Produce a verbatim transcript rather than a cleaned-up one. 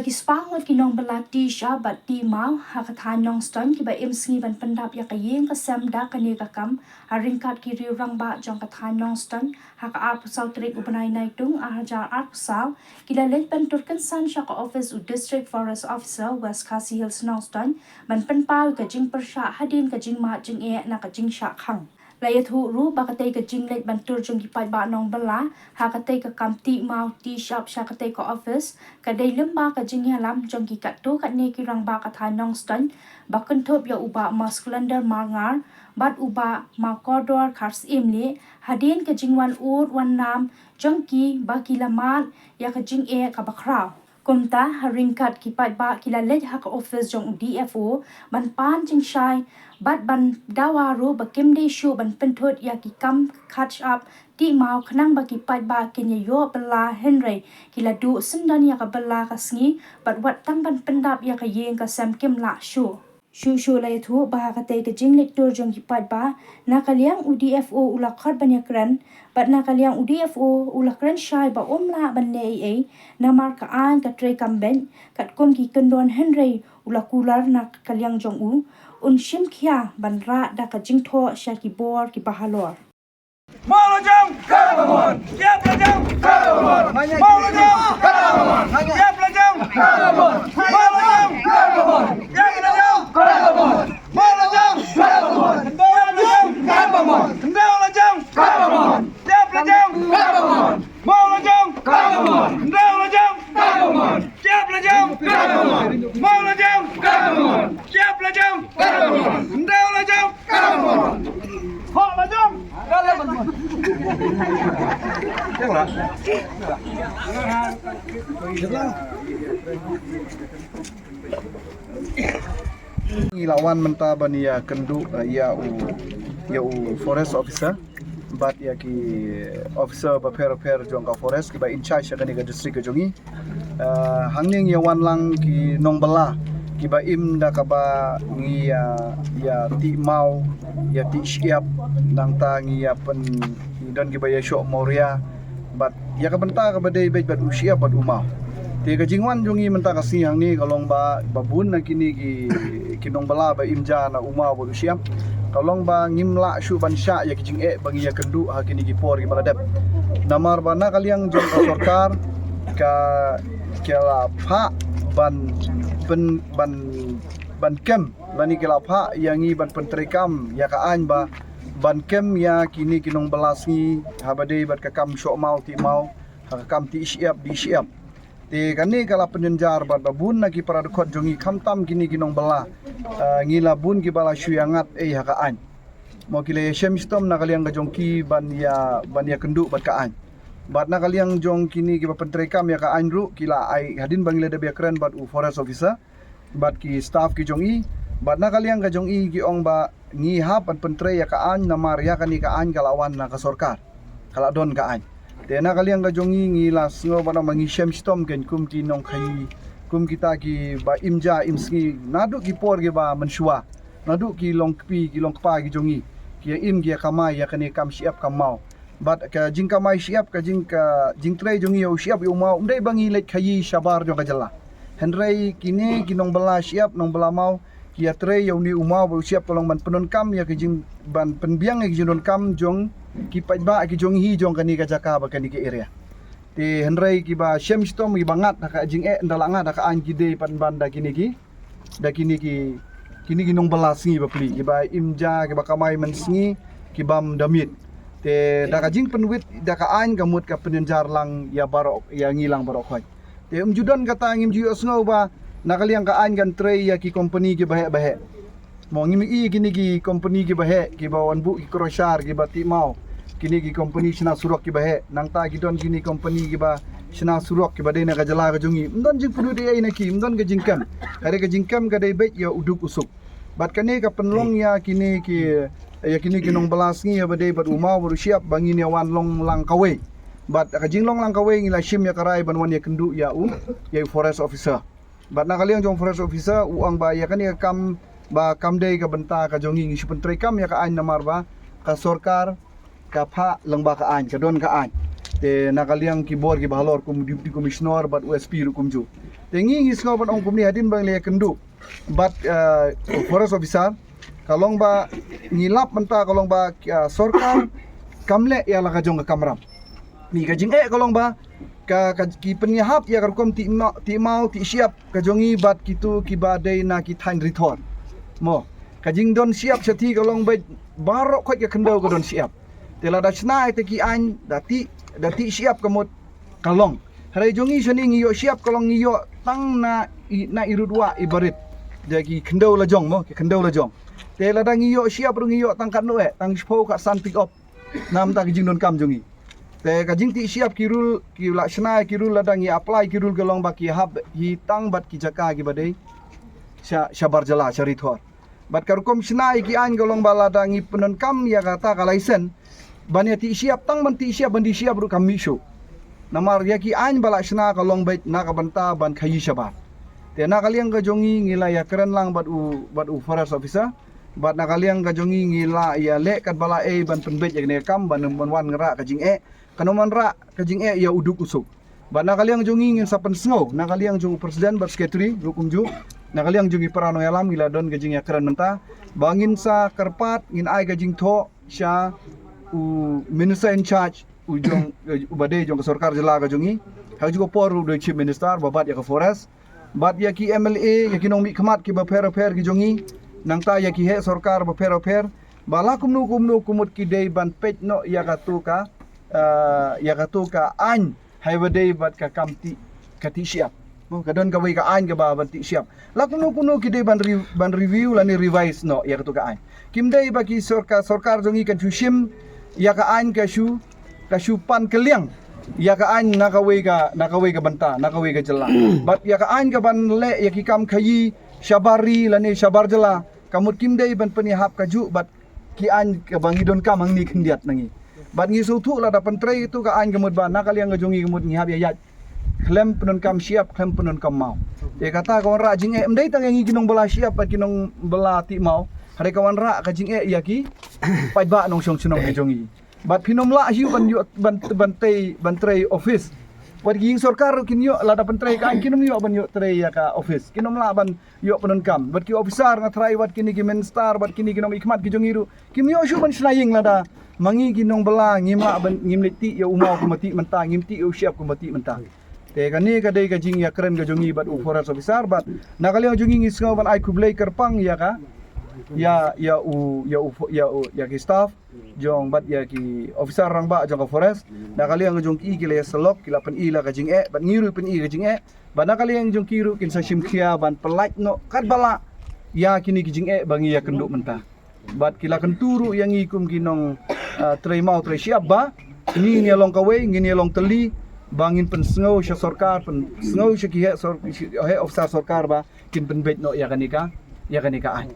Ki spah ngut ki nongbylla T Shyiap bad T Maw ha ka thaiñ Nongstoiñ kiba im sngi ban pyndap ïa ka ïing ka sem da kane ka kam, ha ryngkat ki riew rangbah jong ka thaiñ Nongstoiñ, ha ka arphew saw tarik u bnai Naitung ar hajar arphew saw, ki la leit ban tur kynsan sha ka ophis u District Forest Officer West Khasi Hills Nongstoiñ, ban pynpaw ïa ka jingpyrshah hadien ka jingmad jingeh na ka jingshah khang. La ïathuh ruh ba katei ka jingleit ban tur jong ki paidbah nongbylla ha katei ka kam T Maw T Shyiap sha katei ka ophis, ka dei lyngba ka jingïalam jong ki katto katne ki rangbah ka thaiñ Nongstoiñ, ba kynthup ïa u Bah Mawskullander Marngar bad u Bah Mawkordor Kharsyiem, hadien ka jingwan ud wan nam jong ki ba ki la mad ïa ka jingeh kaba khraw. Kumta, ha ryngkat ki paidbah ki la leit ha ka ophis jong u D F O ban pan jingshai bad ban dawa ruh ba kim dei shuh ban pynthut ïa ki kam khat shyiap T Maw khnang ba ki paidbah kin ïa ïoh bylla, hynrei ki la duh syndon ïa ka bylla ka sngi bad wat tang ban pyndap ïa ka ïing ka sem kim lah shuh. Shuh shuh la ïathuh ba ha katei ka jingleit tur jong ki paidbah, na ka liang u D F O u la khot ban ïakren, bad na ka liang u D F O u la kren shai ba um lah ban leh ei ei, namar ka aiñ ka trei kam beit, katkum ki kyndon, hynrei u la kular na ka liang jong u, un shim khia ban rah da ka jingthoh sha ki bor kiba halor. Mawlajong! Karbamon! Ïaplajong! Karbamon! Mawlajong! Karbamon! Ïaplajong! Karbamon! Mawlajong! Karbamon! Ïaplajong! Karbamon! Mawlajong! Karbamon! Ïaplajong! Karbamon! Ndawlajong! Karbamon! Ïaplajong! Karbamon! Mawlajong! Karbamon! Ndawlajong! Karbamon! Ïaplajong! Karbamon! Mawlajong! Karbamon! Ïaplajong! Karbamon! Ndawlajong! Karbamon! Hok lajong! Ngi la wan mynta ban ïa kynduh, eh, ïa u, ïa u forest officer bad ïa ki officer bapher bapher jong ka forest kiba in charge ha kane ka district ka jong ngi. Eh, hangne ngi ïa wan lang ki nongbylla kiba im da kaba ngi ïa, ïa tih maw, ïa tih shyiap, nangta ngi ïa pyn, ngi don kiba ïa shoh mawria bad ïa ka bynta kaba dei beit bad u shyiap bad u maw. Te ka jingwan jong ngi mynta ka sngi hangne ka long ba, ba bun na kine ki, ki nongbylla ba im ja na u maw bad u shyiap, ka long ba ngim lah shuh ban shah ïa ki jingeh ba ngi ïa kynduh ha kine ki por kiba la dep. Namar ba na ka liang jong ka sorkar ka, ka la phah ban pyn, ban, ban kem, lane ka la phah ïa ngi ban pyntreikam ïa ka aiñ ba ban kem ïa kine ki nongbylla sngi haba dei bad ka kam shoh maw tih maw, ha ka kam tih shyiap dih shyiap. Te kane ka la pynjynjar bad ba bun na ki para dkhot jong ngi khamtam kine ki nongbylla, eh, ngi la bun kiba la shu ïa ngat ei ha ka aiñ. Mo ki la ïa shem shitom na ka liang ka jong ki ban ïa, ban ïa kynduh bad ka aiñ. Bad na ka liang jong kine kiba pyntreikam ïa ka aiñ ruh ki la ai hadien ba ngi la dep ïa kren bad u forest officer bad ki staff ki jong i, bad na ka liang ka jong i ki ong ba ngi hap ban pyntrei ïa ka aiñ namar ïa kane ka aiñ ka la wan na ka sorkar, ka la don ka aiñ. Te na ka liang ka jong i ngi la sngew ba nang ba ngi shem shitom kein kum ki nongkhaïi, kum kita kiba im ja im sngi naduh ki por kiba mynshuwa, naduh ki long kpi ki long kpa ki jong i, ki ïa im ki ïa kamai ïa kane kam shyiap kam maw. Bad ka jingkamai shyiap, ka jing, ka jingtrei jong ngi ïa u shyiap ïa u maw, ym dei ba ngi leit khaïi shabar jong ka jylla. Hynrei kine ki nongbylla shyiap nongbylla maw ki ïa trei ïa une u maw bad u shyiap ka long ban pyndonkam ïa ka jing, ban pynbiang ïa ka jingdonkam jong ki paidbah ki jong hi jong kane ka jaka bad kane ka area. Te hynrei kiba shem shitom kiba ngat ha ka jingeh, ynda la ngat ha ka aiñ ki dei pynban da kine ki, da kine ki, kine ki nongbylla sngi bapli kiba im ja kiba kamai mynsngi, ki bam da miet. Te da ka jingpynwit da ka aiñ ka mut ka pynjynjar lang ïa baroh, ïa ngi lang baroh khoit. Te ym ju don kata, ngim ju ïohsngew ba na ka liang ka aiñ kan trei ïa ki kompani kiba heh ba heh. Mo ngim i kine ki kompani kiba heh kiba wan buh ki crusher kiba tih maw, kine ki kompani shna surok kiba heh, nangta ki don kine kompani kiba shna surok kiba dei na ka jylla ka jong ngi. Ym don jingpynwit ei na ki, ym don ka jingkem. Ka dei ka jingkem ka dei beit ïa u duk u suk. Bad kane ka pynlong ïa kine ki, ïa kine ki nongbylla sngi ïa ba dei bad u maw bad u shyiap ba ngin ïa wan long lang kawei. Bad ka jinglong lang kawei ngi la shim ïa ka rai ban wan ïa kynduh ïa u, ïa u forest officer. Bad na ka liang jong forest officer u ong ba ïa kane ka kam ba kam dei ka bynta ka jong ngi, ngi shu pyntreikam ïa ka aiñ namar ba ka sorkar ka phah lyngba ka aiñ, ka don ka aiñ. Te na ka liang ki bor kiba halor kum u deputy commissioner bad u S P ruh kumjuh. Te ngi ngi sngew ban ong kumne hadien ba ngi la ïakynduh bad, eh, forest officer, ka long ba ngi lap mynta ka long ba, eh, sorkar kam leh ïa la ka jong ka kamram. Ngi ka jingeh ka long ba ka, ka ki pynïahap ïa ka rukom tih ma-, tih maw tih shyiap ka jong ngi bad kitu kiba dei na ki thaiñ Ri Thor. Mo, ka jingdon shyiap shathie ka long ba baroh khoit ka khyndew ka don shyiap. Te lada shna ïa ki aiñ da tih, da tih shyiap ka mut ka long. Hynrei jong ngi shane ngi ïoh shyiap ka long ngi ïoh tang na i, na i rud wah i barit. Da ki khyndew la jong mo, ki khyndew la jong. Te lada ngi ïoh shyiap ruh ngi ïoh tang katno eh, tang shiphew ka san pick up. Namar ka jingdonkam jong ngi. Te ka jingtih shyiap ki rule, ki la shna ki rule lada ngi apply ki rule ka long ba ki hap hi tang bad ki jaka kiba dei sha, shabar jylla, sha Ri Thor. Bad ka rukom shna ïa ki aiñ ka long ba lada ngi pyndonkam ïa kata ka license ban ïa tih shyiap, tang ban tih shyiap, ban die shyiap ruh kam mih shuh. Namar ïa ki aiñ ba la shna ka long beit na ka bynta ban khaïi shabar. Te na ka liang ka jong ngi ngi la ïakren lang bad u, bad u forest officer. Bad na ka liang ka jong ngi ngi la ïaleh katba la ei ban pynbeit ïa kane ka kam ban, ban wan ngi rah ka jingeh. Kan ym wanrah ka jingeh ïa u duk u suk. Bad na ka liang jong ngi ngin sa pynsngew, na ka liang jong u president bad secretary ruh kumjuh. Na ka liang jong ngi para nongïalam ngi la don ka jingïakren mynta ba ngin sa kyrpad, ngin ai ka jingthoh sha u minister in charge, u jong, uba dei jong ka sorkar jylla ka jong ngi. Ha kajuh ka por ruh u dei chief minister ba bat ïa ka forest. Bad ïa ki M L A, ïa ki nongmihkhmat kiba pher bapher ki jong ngi, nangta ïa ki heh sorkar bapher bapher, ba la kumno kumno ka mut ki dei ban peit noh ïa katu ka, eh, ïa katu ka aiñ, ha kaba dei bad ka kam tih, ka tih shyiap. Mo, ka don kawei ka aiñ kaba ban tih shyiap. La kumno kumno ki dei ban re-, ban review lane revise noh ïa katu ka aiñ. Kim dei ba ki sorkar, sorkar jong ngi kan shu shim ïa ka aiñ ka shu, ka shu pan kylliang ïa ka aiñ na kawei ka, na kawei ka bynta, na kawei ka jylla. Bad ïa ka aiñ ka ban leh ïa ki kam khaïi shabar ri lane shabar jylla, ka mut kim dei ban pynïahap kajuh bad ki aiñ kaba ngi donkam hangne khyndiat na ngi. Bad ngi sngewthuh lada pyntrei katu ka aiñ ka mut ba na ka liang ka jong ngi ka mut ngi hap ïa ïaid khlem pyndonkam shyiap, khlem pyndonkam maw. Te kata ka wanrah jingeh ym dei tang ïa ngi ki nongbylla shyiap bad ki nongbylla tih maw. Hynrei ka wanrah ka jingeh ïa ki paidbah nongshong shnong ki jong ngi. Bad phin ym lah hi ban ïoh ban, ban trei, ban trei office. Wat ki ïing sorkar ruh kin ïoh, lada pyntrei ka aiñ kin ym ïoh ban ïoh trei ïa ka office. Kin ym lah ban ïoh pyndonkam. Wat ki officer nga tharai wat kine ki minister, wat kine ki nongmihkhmat ki jong ngi ruh kim ïoh shuh ban shna ïing lada ma ngi ki nongbylla ngim lah ban, ngim leit tih ïa u maw kumba tih mynta, ngim tih ïa u shyiap kumba tih mynta. Te kane ka dei ka jingïakren ka jong ngi bad u forest officer bad na ka liang jong ngi ngi sngew ban ai khublei kyrpang ïa ka, ïa, ïa u, ïa u, ïa u, ïa ki staff jong bad ïa ki officer rangbah jong ka forest. Na ka liang jong ki ki la ïasyllok, ki la pyni la ka jingeh bad ngi ruh pyni ka jingeh. Bad na ka liang jong ki ruh kin sa shim khia ban pyllait noh katba lah ïa kine ki jingeh ba ngi ïakynduh mynta. Bad ki la kyntu ruh ïa ngi kum ki nong, ah, trei maw trei shyiap ba ngi, ngin ïa long kawei, ngin ïa long tylli ba ngin pynsngew sha sorkar, pynsngew sha ki heh sor-, heh officer sorkar ba kin pynbeit noh ïa kane ka, ïa kane ka aiñ.